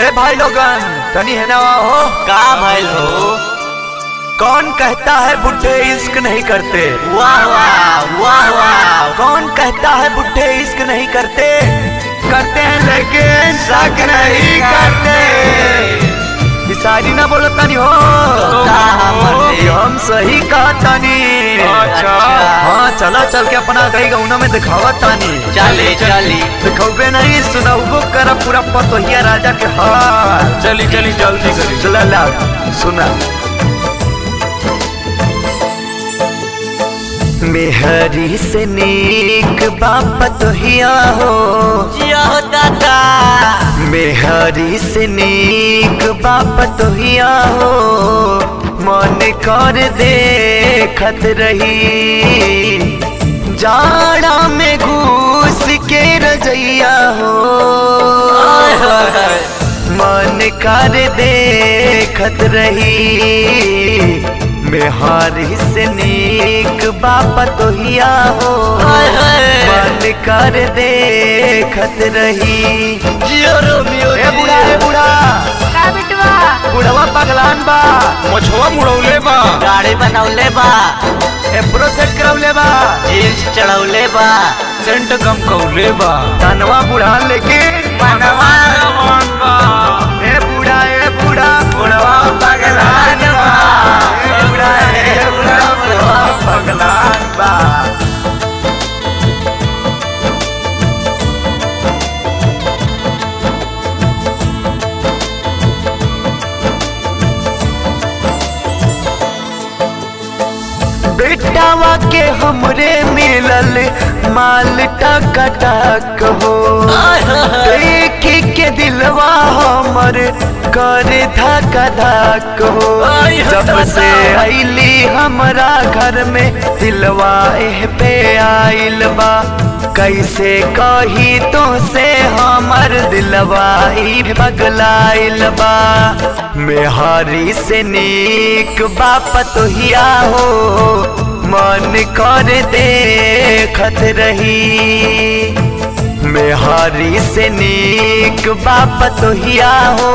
ए भाई लोगन तनी है ना हो का भइल हो? कौन कहता है बुढ़े इश्क नहीं करते? वाह वाह वाह वाह। कौन कहता है बुढ़े इश्क नहीं करते? करते हैं लेकिन शक नहीं करते। सारी ना बोलत तानी हो, हम सही कहा तानी। अच्छा। हाँ चला चल के अपना गई गौना में दिखावा तानी। चली चली दिखौबे नहीं सुनाबो कर पूरा पतोहिया राजा के हाल। चली चली जल्दी करी। चला ला सुना। मेहरी से नेक बाप तोहिया हो, जिया हो दादा। मेहरी से नेक बाप तोहिया हो, मन कर देखत रही जाड़ा में घूस के रजैया हो, मन कर देखत रही मेहरी से नेक बाप तोहिया हो, मन कर देखत रही। जियो रोमियो। ए बुढ़ा, ए बुढ़ा। का बिटवा? बुढ़वा पगलान बा, मछुआ मुड़ौले बा, गाड़ी बनौले बा, एब्रो सेट करौले बा, जीन्स चढ़ौले बा, सेंट गम कौले बा, तनवा बुढ़ा लेकिन मनवा बा। ए बुढ़ा, ए बुढ़ा, बुढ़वा पगलान बा। ए बुढ़ा, ए बुढ़ा, बुढ़वा पगलान बा। बेटावा के हमरे मिलल माल टका टक हो, देखी के दिलवा हमर कर धक्का धक हो। जब से आईली हमरा घर में दिलवा एह पे आइल बा, कैसे कही तो से हमर दिलवा ई पगलाइल बा। मेहरी से नेक बाप तोहिया हो, मन कर देखत रही। मेहरी से नेक बाप तोहिया हो,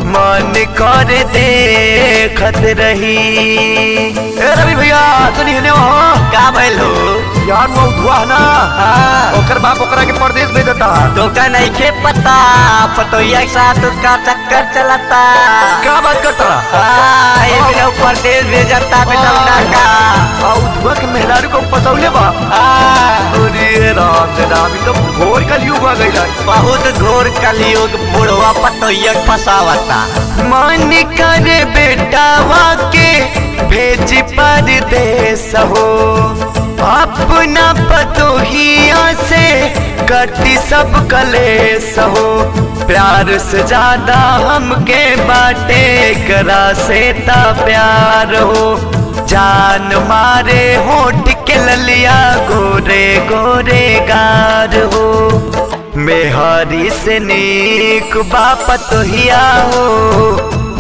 मन कर देखत रही। ए रवि भैया तनी हेने हो। का भइल हो? यार वो धुआ ना, ओकर बाप ओकरा के परदेश भेजता। तोका नहीं के पता, पतोहिया के साथ उसका चक्कर चलता। का बात करता? हाँ, ये बिना परदेश भेजता बेटा का। आ धुआ के मेहरारू को फसौले बा। अरे राम रे राम, ई तो घोर कलयुग आ गइल। बहुत घोर कलयुग, बुढ़वा पतोहिया के फसावता। मन कर बेटावा के भेज परदेस हो, अपना पतोहिया से करती सब कलेस हो। प्यार से ज्यादा हमके बाटे करा से ता प्यार हो, जान मारे होठ के ललिया गोरे गोरे गार हो। मेहरी से नेक बाप तोहिया हो,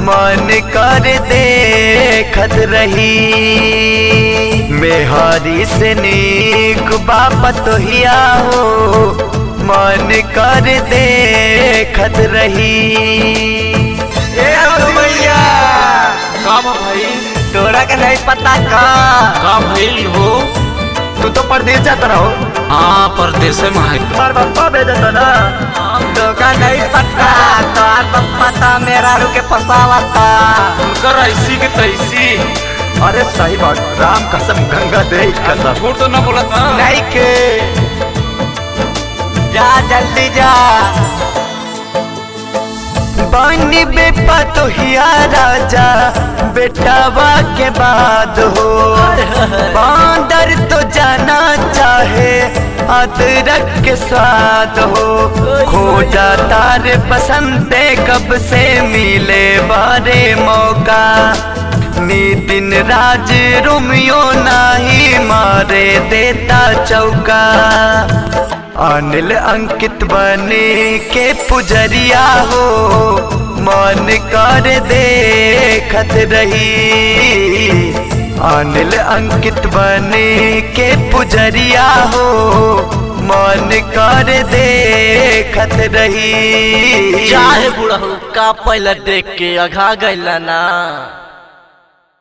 मन कर देखत रही। मेहरी से नेक बाप तोहिया हो, मन कर देखत रही। ए भैया का भाई? तोरा के नहीं पता का का भइल हो? तू तो परदेश जाता रहो। हाँ परदेश में है। तुम्हार पप्पा भेजता ना। तोका नहीं पता, तोहार पप्पा ता मेरा रुके फसावता। उनकर ऐसी के तैसी। अरे सही बात, राम कसम गंगा दे कसम। झूठ तो ना बोलत ना? नहीं के जा जल्दी जा। बानी बेपतोहिया राजा बेटावा के बाद हो, बांदर तो जाना चाहे अदरक के स्वाद हो। खो जाता रे बसंते कब से मिले बारे मौका, नितिन राज रोमियो नाही मारे देता चौका। अनिल अंकित बने के पुजरिया हो, मन कर देखत रही। अनिल अंकित बने के पुजरिया हो, मन कर देखत देखत रही। चाहे बुढ़ऊ का पहले देख के अघा गइला ना।